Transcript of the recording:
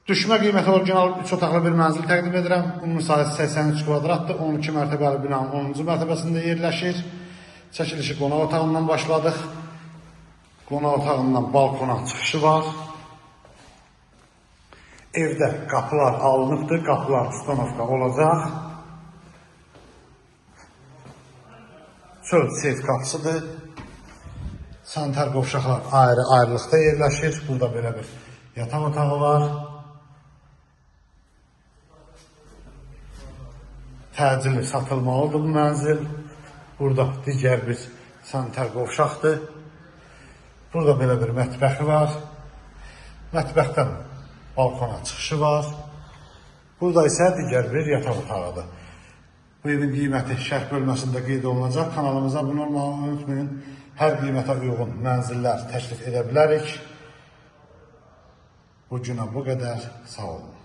Düşmə qiyməti orijinal 3 otaqlı bir mənzil təqdim edirəm. Ümumi sahəsi 83 kvadratdır. 12 mərtəbəli binanın 10-cu mərtəbəsində yerləşir. Çəkilişi qonaq otağından başladıq. Qonaq otağından balkona çıxışı var. Evdə qapılar alınıbdır. Qapılar ustanovka olacaq. Çöl seyf qapısıdır. Sanitar qovşaqlar ayrı-ayrılıqda yerləşir. Burada belə bir yataq otağı var. Təcili satılmalıdır bu mənzil. Burada digər bir sanitar qovşaqdır. Burada belə bir mətbəxi var. Mətbəxdən balkona çıxışı var. Burada isə digər bir yataq otağıdır. Bu evin qiyməti şərh bölməsində qeyd olunacaq. Kanalımıza abunə olmağı unutmayın. Hər qiymətə uyğun mənzillər təklif edə bilərik. Bu günə bu qədər. Sağ olun.